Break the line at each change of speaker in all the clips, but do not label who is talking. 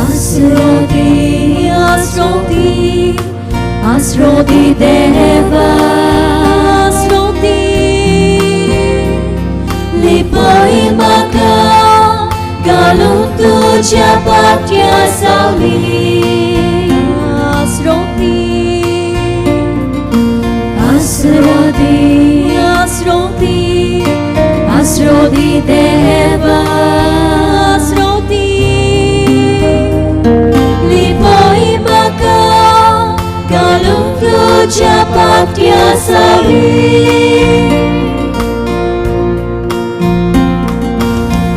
आसरो दी, आसरो दी, आसरो दी देवा, आसरो दी. लिपय म्हाका घालून तुज्या पाट्या सावली, आसरो दी. आसरो दी, आसरो दी, आसरो दी देवा, आसरो दी. लिपय म्हाका घालून तुज्या पाट्या सावली.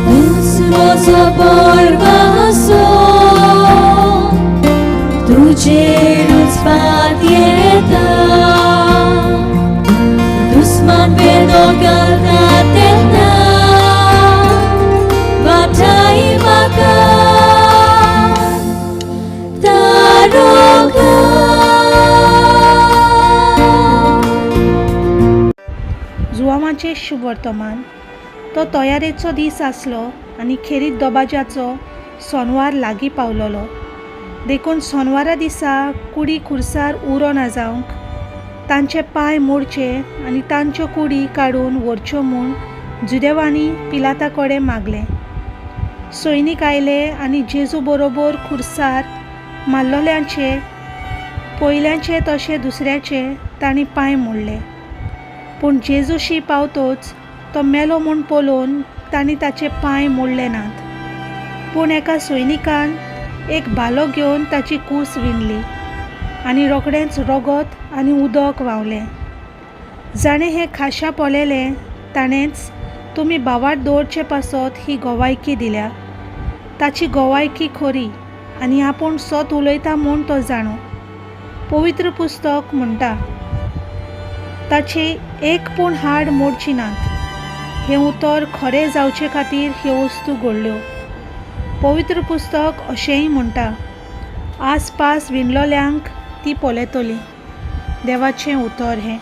तूंच म्हजो भरवंसो, तुजेरूच पातयेता. दुस्मान वेदो घालता तेन्ना वाटाय म्हाका तारोगा.
जुवांवाचें शुभवर्तमान. तो तयारेचो दीस आसलो आनी खेरीत दबाज्याचो सोनवार लागीं पावलोलो. देखून सोनवारा दिसा कुडी खुर्सार उरो ना जावंक तांचे पांय मोडचे आनी तांच्यो कुडी काडून व्हरच्यो म्हूण जुदेवांनी पिलाता कडेन मागलें. सैनीक आयले आनी जेजू बरोबर खुर्सार मारलोल्यांचे पयल्याचे तशें दुसऱ्याचे तांणी पांय मोडले. पूण जेजूशी पावतोच तो मेलो म्हूण पळोवन तांणी ताचे पांय मोडले नात. पूण एका सैनिकान एक भालो घेवन ताची कूस विणली आनी रोखडेंच रगत आनी उदक व्हांवलें. जाणें हें खाशा पळयलें ताणेंच तुमी भावार्त दवरचे पासत ही गवायकी दिल्या. ताची गवायकी खरी आनी आपूण सत उलयता म्हूण तो जाणो. पवित्र पुस्तक म्हणटा, ताचें एक पूण हाड मोडची नात. हें उतर खरें जावचे खातीर ह्यो वस्तू घडल्यो. पवित्र पुस्तक अशेंय म्हणटा, आसपास विणलोल्यांक ती पळयतली. देवाचें उतर हें.